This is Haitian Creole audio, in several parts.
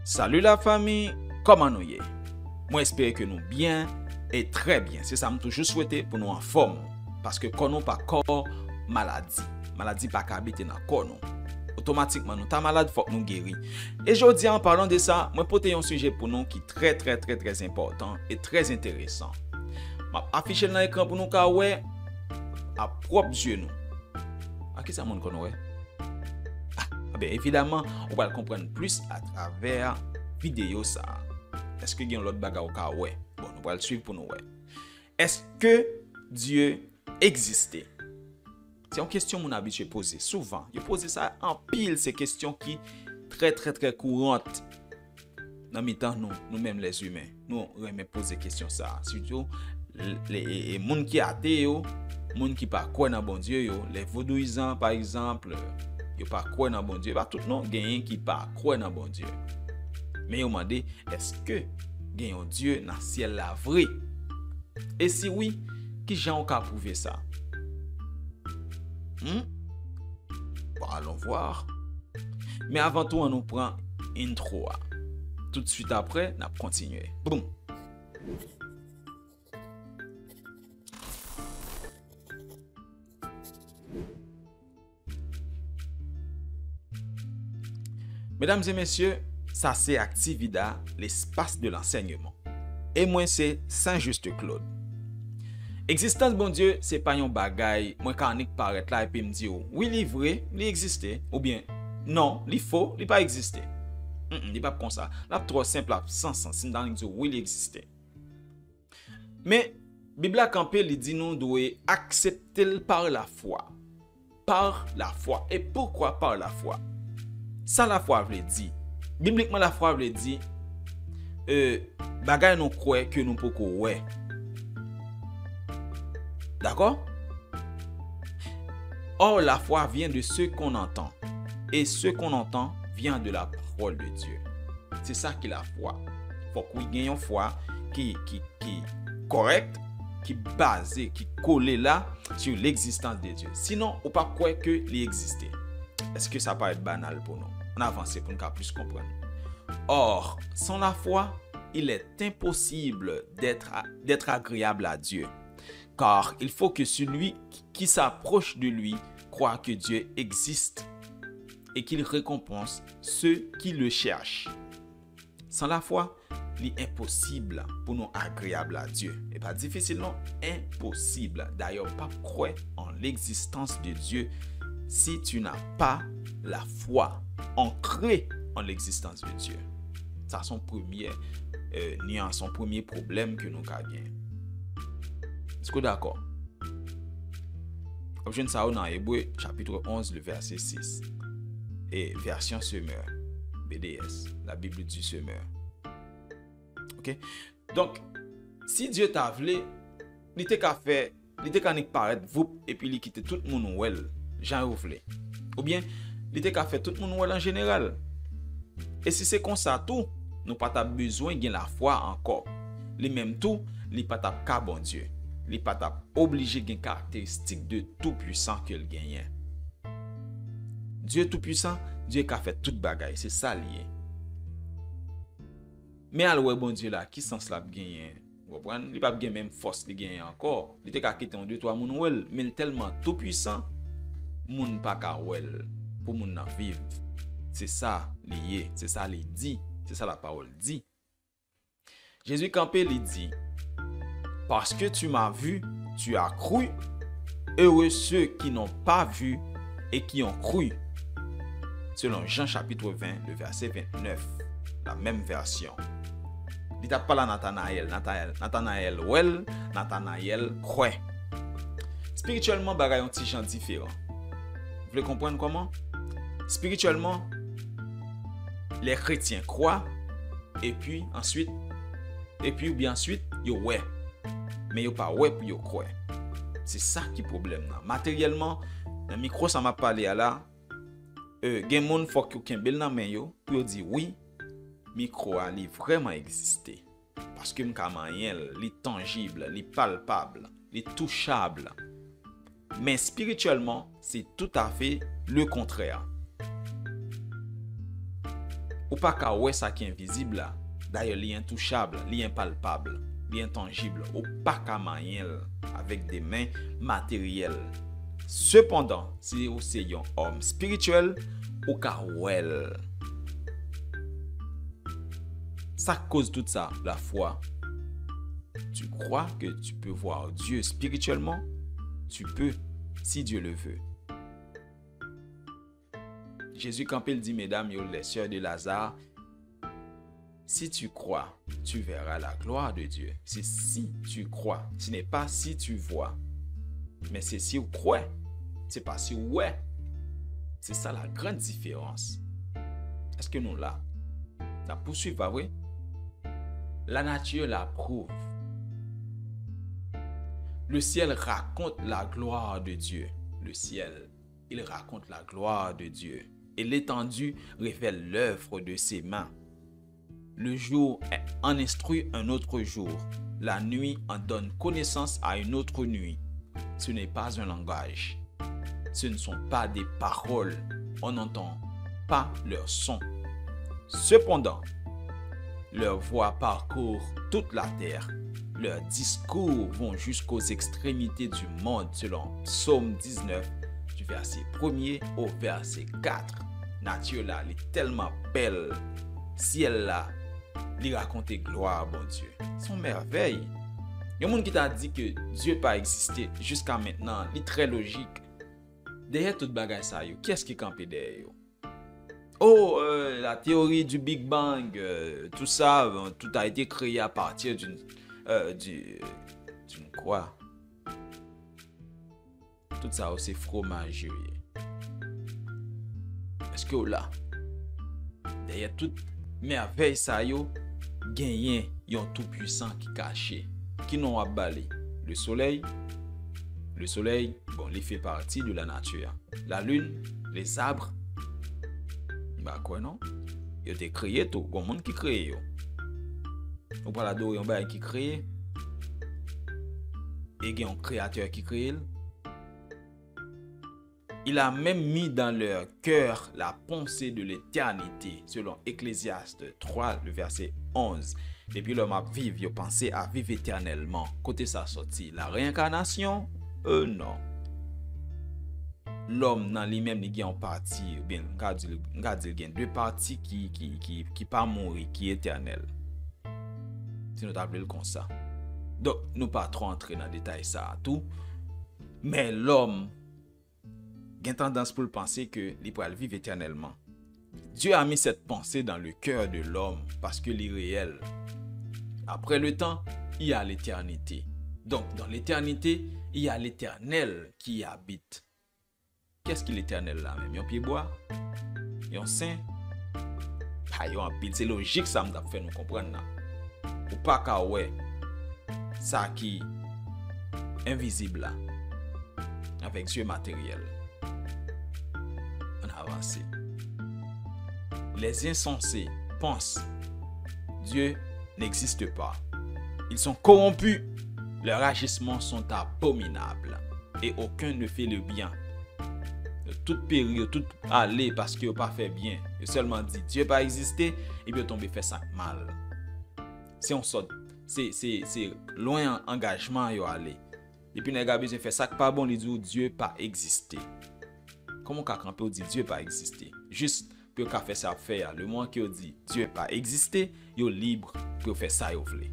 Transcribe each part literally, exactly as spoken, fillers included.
Salut la famille, kòman nou ye? Mwen espere ke nou byen e trè byen. Se sa m toujou swete pou nou anfòm. Paske kò nou pa kò maladi. Maladi pa ka abite nan kò nou. Otomatikman nou ta malad, fòk nou geri. E jodi a, an palan de sa, mwen pote yon sijè pou nou ki trè, trè, trè, trè enpòtan e trè enteresan. M ap afiche l nan ekran pou nou ka wè a pwòp zye nou. A kisa moun konn wè? Ah, ben, evidaman, ou pral konprann plis atravè videyo sa a. Èske gen yon lòt bagay ou ka wè? Bon, nou pral swiv pou nou wè. Èske Dye egziste? Se yon kesyon moun abitye poze souvan. Yo poze sa anpil, se kesyon ki trè, trè, trè kourant nan mitan nou, nou menm lèzimen. Nou renmen poze kesyon sa a. Sitou, l- le- e- e moun ki ate yo, moun ki pa kwè nan Bondye yo, lè vodouyizan, pa egzanp, yo pa kwè nan Bondye. Pa tout non, genyen ki pa kwè nan Bondye. Men yo mande, èske gen yon Dye nan syèl la vre? E si wi, ki jan ou ka pwouve sa? Hmm? Bon, allons voir. Men avan tou, ann nou pran intro a. Tout swit apre, n ap kontinye. Boum! Medam e mesye, sa se Activida, l'espace de l'enseignement. E mwen se Saint Juste Claude. Egzistans Bondye se pa yon bagay mwen ka annik parèt la epi m di w, wi, li vre, li egziste, oubyen non, li fo, li pa egziste. Mm, mm, li p ap konsa. L ap twò senp, l ap san sans si m ta annik di w, wi, li egziste. Men, Bib la kanpe, li di nou dwe aksepte l par la foi. Par la foi. E poukwa par la foi? Sa lafwa vle di? Biblikman, lafwa vle di, e, bagay nou kwè ke nou poko wè. Dakò? Or, la foi vient de ce qu'on entend, et ce qu'on entend vient de la parole de Dieu. Se sa ki lafwa. Fòk ou gen yon fwa ki, ki, ki kòrèk, ki baze, ki kole la sur l'existence de Dieu. Sinon, ou p ap kwè ke li egziste. Èske sa parèt banal pou nou? Ann avanse pou n ka plis konprann. Or, sans la foi, il est impossible d'être, d'être agréable à Dieu. Car il faut que celui qui s'approche de lui croit que Dieu existe et qu'il récompense ceux qui le cherchent. San lafwa, li enposib pou nou agreyab a Dye. E pa difisil non, enposib. Dayè, ou p ap kwè an l'existence de Dieu si tu n'as pas la foi ancrée en l'existence de Dieu. Sa se yon premye, euh, nyans, yon premye pwoblèm ke nou ka gen. Èske w dakò? W ap jwenn sa yo nan Ebre, chapit onz, le vèsè sis. E vèsyon Semeur, B D S, la Bible du Semeur. Ok? Donk, si Dye ta vle, li te ka fè, li te ka nik parèt voup, epi li kite tout moun wè l, jan yo vle. Oubyen, li te ka fè tout moun wè l an jeneral. E si se konsa tou, nou pa t ap bezwen gen lafwa ankò. Li menm tou, li pa t ap ka Bondye. Li pa t ap oblije gen karakteristik de Toupwisan ke l genyen. Dye Toupwisan, Dye ka fè tout bagay, se sa l ye. Men al wè Bondye la, ki sans l ap genyen? Ou konprann? Li p ap gen menm fòs li genyen ankò. Li te ka kite yon de twa moun wè l, men l tèlman toupwisan, moun pa ka wè l pou moun nan viv. Se sa li ye, se sa li di, se sa lapawòl di. Jezi kanpe, li di, Parce que tu m'as vu, tu as cru. Heureux ceux qui n'ont pas vu et qui ont cru. Selon Jean chapitre vingt, le verset vingt-neuf, la même version. Li t ap pale a Natanayèl, Natanayèl, Natanayèl wè l, Natanayèl kwè. Espirityèlman, bagay yon ti jan diferan. Ou vle konprann kòman? Espirityèlman, les chrétiens croient, epi answit, epi oubyen answit, yo wè. Men yo pa wè pou yo kwè. Se sa ki pwoblèm nan. Materyèlman, nan mikwo sa m ap pale a la, e, gen moun fòk yo kenbe l nan men yo pou yo di, wi, mikwo a, li vrèman egziste. Paske m ka manyen l, li tanjib, li palpab, li touchab. Men espirityèlman, se toutafè le kontrè. Ou pa ka wè sa ki envizib la. Dayè, li entouchab, li enpalpab, li entanjib. Ou pa ka manyen l avèk de men materyèl. Sepandan, si ou se yon òm espirityèl, ou ka wè l. Sa k koz tout sa? Lafwa. Tu crois que tu peux voir Dieu spirituellement? Tu peux, si Dieu le veut. Jezi kanpe, l di medam yo, les sœurs de Lazare, si tu crois, tu verras la gloire de Dieu. C'est si tu crois. Ce n'est pas si tu vois. Men se si w kwè. Se pa si w wè. C'est ça la grande différence. Èske nou la? N ap pouswiv, pa vre? La nature l'approuve. Le ciel raconte la gloire de Dieu. Le ciel, il raconte la gloire de Dieu. Et l'étendue révèle l'œuvre de ses mains. Le jour en instruit un autre jour. La nuit en donne connaissance à une autre nuit. Ce n'est pas un langage. Ce ne sont pas des paroles. On n'entend pas leur son. Cependant, leur voix parcourt toute la terre. Leurs discours vont jusqu'aux extrémités du monde, selon Psaume dix-neuf, du verset premier au verset quatre. Nati la, li tèlman bèl. Syèl la, li rakonte glwa Bondye. Se yon mèvèy. Yon moun ki ta di ke Dye pa egziste jiska mentnan, li trè lojik. Dèyè tout bagay sa yo, kiyès ki kanpe dèyè yo? Oh, euh, la théorie du Big Bang, euh, tout ça, euh, tout a été créé à partir d'une, euh, du, d'une quoi? Tout sa yo se fwomaj yo ye. Èske w la? Dèyè tout mèvèy sa yo, genyen yon Toupwisan ki kache. Ki non w ap ba li? Le soleil? Le soleil, bon, li fè pati de la nature. La lune, les arbres. M pa kwè non. Yo te kreye tou, gon moun ki kreye yo. Ou pral adore yon bagay ki kreye? E gen yon kreyatè ki kreye l? Il a même mis dans leur cœur la pensée de l'éternité, selon Ecclésiaste trois, le verset onze. Depi lòm ap viv, yo panse a viv etènèlman. Kote sa soti? La réincarnation? Euh, non. Lòm nan li menm, li gen yon pati, oubyen m ka di, m ka di l gen de pati ki, ki, ki, ki pa mouri, ki etènèl. Si nou ta vle l konsa. Donk, nou pa twò antre nan detay sa a tou. Men lòm gen tandans pou l panse ke li pral viv etènèlman. Dieu a mis cette pensée dans le cœur de l'homme parce que li reyèl. Après le temps, il y a l'éternité. Donc, dans l'éternité, il y a l'Éternel qui y habite. Kiyès ki Letènèl la menm? Yon pyebwa? Yon sen? Pa yo anpil, se lojik sa m t ap fè nou konprann nan. Ou pa ka wè sa ki envizib la avèk zye materyèl. Ann avanse. Les insensés pensent Dieu n'existe pas. Ils sont corrompus. Leurs agissements sont abominables. Et aucun ne fait le bien. Yo tout peri, yo tout ale paske yo pa fè byen. Yo sèlman di Dye pa egziste, epi yo tonbe fè sa k mal. Se yon sòt, se, se, se lwen an-, angajman yo ale. Epi nèg la bezwen fè sa k pa bon, li di w Dye pa egziste. Kòman w ka kanpe w di Dye pa egziste? Jis pou yo ka fè sa y ap fè a. Lemoman ke yo di Dye pa egziste, yo lib pou yo fè sa yo vle.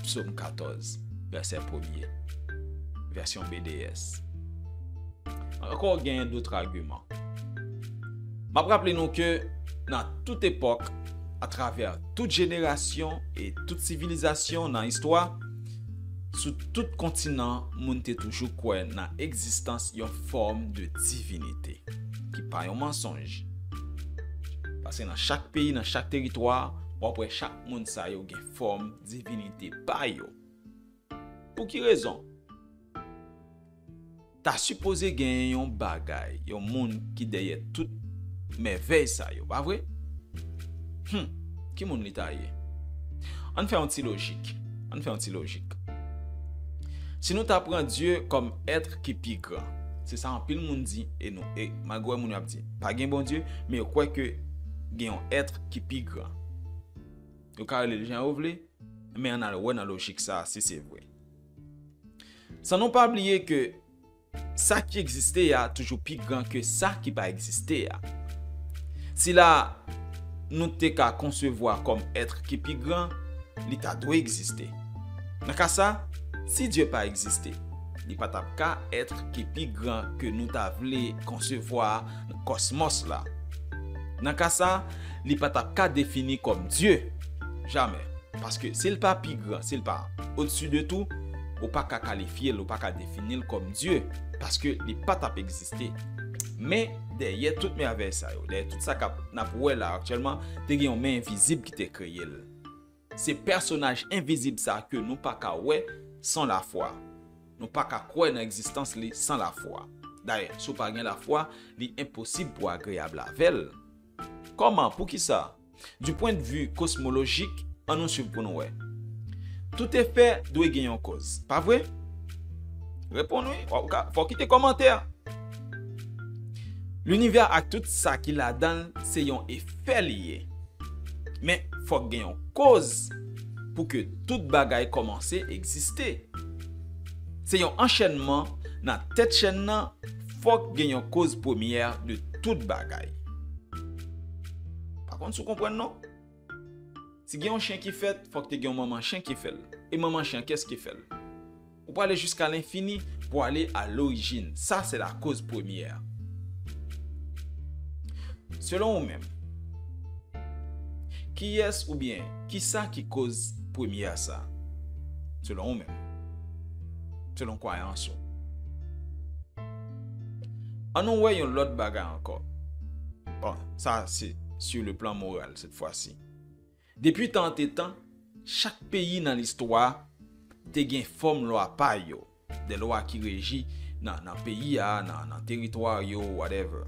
Psaume quatorze, vèsè premye, vèsyon B D S. Ankò, genyen dòt agiman. M ap raple nou ke nan tout epòk, atravè tout jenerasyon e tout sivilizasyon nan istwa, sou tout kontinan, moun te toujou kwè nan egzistans yon fòm de divinite, ki pa yon mansonj. Paske nan chak peyi, nan chak teritwa, w ap wè chak moun sa yo gen fòm divinite pa yo. Pou ki rezon? Ta sipoze genyen yon bagay, yon moun ki dèyè tout mèvèy sa yo, pa vre? Hum, ki moun li ta ye? Ann fè yon ti lojik. Ann fè yon ti lojik. Si nou ta pran Dye kòm èt ki pi gran, se sa anpil moun di, e nou, e malgre moun yo ap di, pa gen Bondye, men yo kwè ke gen yon èt ki pi gran. Yo ka rele l jan yo vle, men ann al wè nan lojik sa a si se vre. San nou pa bliye ke sa ki egziste a toujou pi gran ke sa ki pa egziste a. Sila nou te ka konsevwa kòm èt ki pi gran, li ta dwe egziste. Nan ka sa, si Dye pa egziste, li pa t ap ka èt ki pi gran ke nou ta vle konsevwa kòsmòs la. Nan ka sa, li pa t ap ka defini kòm Dye. Jamè. Paske si l pa pi gran, si l pa odsi de tou, ou pa ka kalifye l, ou pa ka defini l kòm Dye, paske li pa t ap egziste. Men, dèyè tout mèvèy sa yo, dèyè tout sa k ap, n ap wè la aktyèlman, te gen yon men envizib ki te kreye l. Se pèsonaj envizib sa ke nou pa ka wè san lafwa. Nou pa ka kwè nan egzistans li san lafwa. Dayè, si w pa gen lafwa, li enposib pou w agreyab avè l. Kòman? Poukisa? Du point de vue cosmologique, ann nou swiv pou nou wè. Tout efè dwe gen yon koz, pa vre? Reponn wi, w ka, fò w kite kòmantè. Linivè ak tout sa ki ladan l se yon efè li ye. Men, fòk gen yon koz pou ke tout bagay kòmanse egziste. Se yon anchènman nan tèt chèn nan, fòk gen yon koz premyè de tout bagay. Pa konn si w konprann non. Si gen yon chen ki fèt, fòk te gen yon manman chen ki fè l. E manman chen an, kiyès ki fè l? Ou prale jiska lenfini pou ale a lorijin. Sa se lakoz premyè. Selon ou menm, kiyès oubyen kisa ki koz premyè sa? Selon ou menm. Selon kwayans ou. Ann nou wè yon lòt bagay ankò. Bon, sa se sur le plan moral cette fois-ci. Depi tan an te tan, chak peyi nan listwa te gen fòm lwa pa yo. De lwa ki reji nan, nan peyi a, nan, nan teritwa yo, whatever.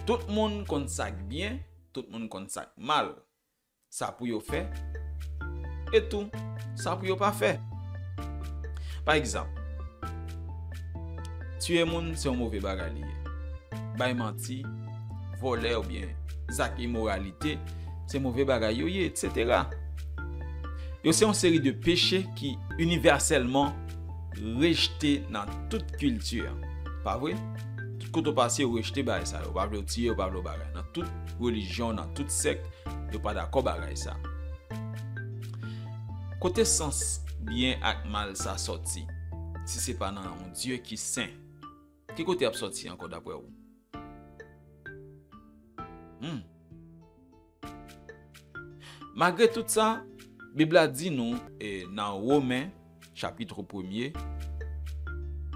Tout moun konn sa k byen, tout moun konn sa k mal. Sa pou yo fè, e tou, sa pou yo pa fè. Pa egzanp, tiye moun se yon move bagay li ye. Bay manti, vòlè oubyen zak imoralite, se move bagay yo ye, etsetera. Yo se yon seri de peche ki inivèsèlman rejte nan tout kilti. Pa vre? Tout kote w pase, yo rejte bagay sa yo. Yo pa vle w tiye, yo pa vle w bagay. Nan tout relijyon, nan tout sèk, yo pa dakò bagay sa. Kote sans byen ak mal sa sòti, si se pa nan yon Dye ki sen? Ki kote y ap sòti ankò daprè ou? Hmm. Malgre tout sa, Bib la di nou, e, nan Women, chapit premye,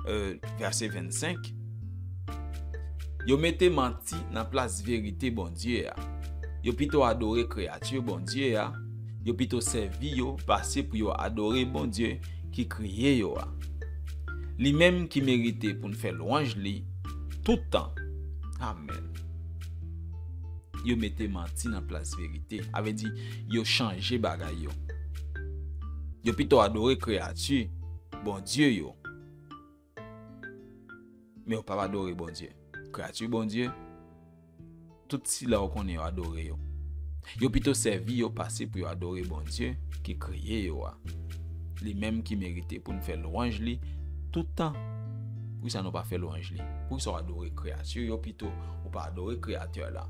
e, vèsè vennsenk, yo mete manti nan plas verite Bondye a. Yo pito adore kreyati Bondye a, yo pito sèvi yo pase pou yo adore Bondye ki kreye yo a. Li menm ki merite pou n fè lwanj li tout tan. Amèn. Yo mete manti nan plas verite. A vle di, yo chanje bagay yo. Yo pito adore kreyati, bondye yo. Men yo p ap adore Bondye. Kreyati Bondye, tout sila ou konnen yo adore yo. Yo pito sèvi yo pase pou yo adore Bondye ki kreye yo a. Li menm ki merite pou n fè lwanj li tout tan. Poukisa nou pa fè lwanj li? Poukisa w adore kreyati yo pito ou pa adore Kreyatè la?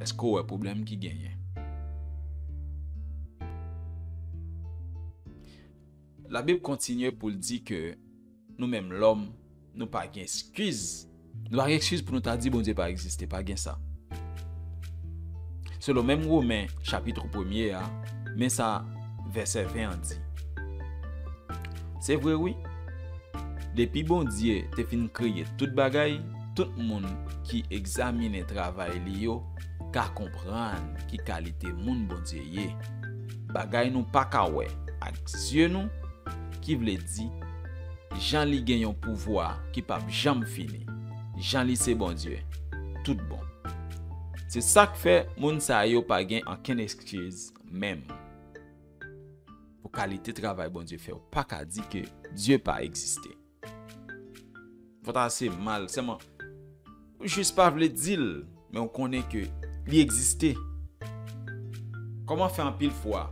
Èske w wè pwoblèm ki genyen? Labib kontinye pou l di ke nou menm lòm, nou pa gen eskiz. Nou pa gen eskiz pou nou ta di Bondye pa egziste, pa gen sa. Selon menm Women chapit premye a, men sa vèsè ven an di. Se vre wi, depi Bondye te fin kreye tout bagay, tout moun ki egzamine travay li yo ka konprann ki kalite moun Bondye ye. Bagay nou pa ka wè ak zye nou, ki vle di, jan li gen yon pouvwa ki p ap janm fini, jan li se Bondye, tout bon. Se sa k fè moun sa yo pa gen ankenn eskiz menm. Pou kalite travay Bondye fè, ou pa ka di ke Dye pa egziste. Fò ta se mal, sèlman, ou jis pa vle di l. men w konnen ke li egziste. Kòman fè anpil fwa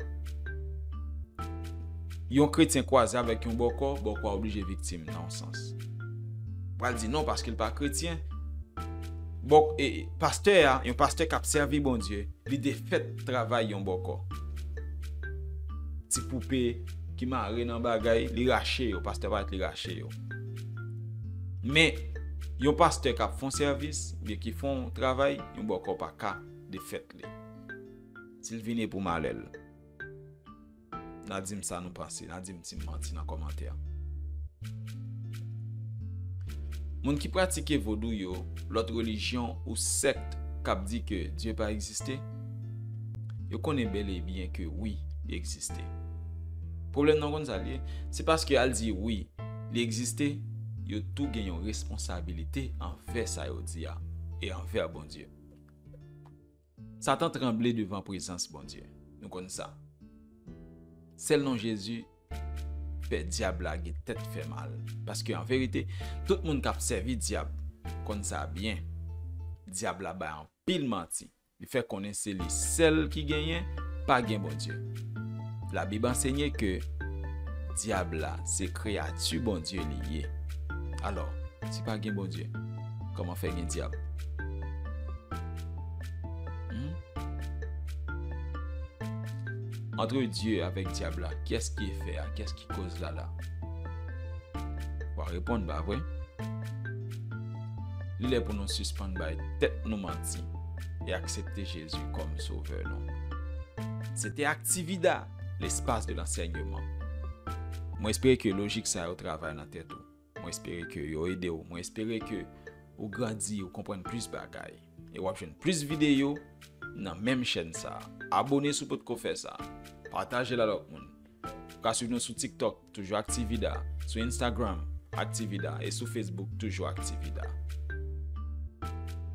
yon kretyen kwaze avèk yon bòkò, bòkò a oblije viktim nan yon sans? Pral di non, paske l pa kretyen. Bòk, e, pastè a, yon pastè k ap sèvi Bondye, li defèt travay yon bòkò. Ti poupe ki mare nan bagay, li rache yo, pastè parèt li rache yo. Men, yon pastè k ap fè yon sèvis, oubyen ki fè yon travay, yon bòkò pa ka defèt li. Si l vini pou malè l. N a di m sa nou panse, n a di m si m manti nan kòmantè. Moun ki pratike vodou yo, lòt relijyon ou sèkt k ap di ke Dye pa egziste, yo konnen bèl e byen ke wi, li egziste. Pwoblèm nan konn sa l ye, se paske al di wi, li egziste, yo tou gen yon responsabilite anvè sa yo di a e anvè Bondye. Satan tranble devan prezans Bondye. Nou konn sa. Sèl non Jezi fè dyab la gen tèt fè mal. Paske an verite, tout moun k ap sèvi dyab konn sa byen. Dyab la bay anpil manti. Li fè konnen se li sèl ki genyen, pa gen Bondye. Labib ansenye ke dyab la se kreyati Bondye li ye. Alò, si pa gen Bondye, kòman fè gen dyab? Hmm? Antre Dye avèk dyab la, kiyès ki efè a? Kiyès ki koz la la? W a reponn, pa vre? Li lè pou nou sispann bay tèt nou manti e aksepte Jezi kòm Sovè nou. Se te Activida, l'espace de l'enseignement. Mwen espere ke lojik sa yo travay nan tèt ou. Mwen espere ke yo ede w. Mwen espere ke ou grandi, ou konprann plis bagay. E w ap jwenn plis videyo nan menm chèn sa a. Abone si w potko fè sa. Pataje l a lòt moun. Ou ka swiv nou sou TikTok, toujou Activida. Sou Instagram, Activida. E sou Facebook, toujou Activida.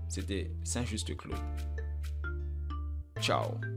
Se te Saint Juste Claude. Tchao.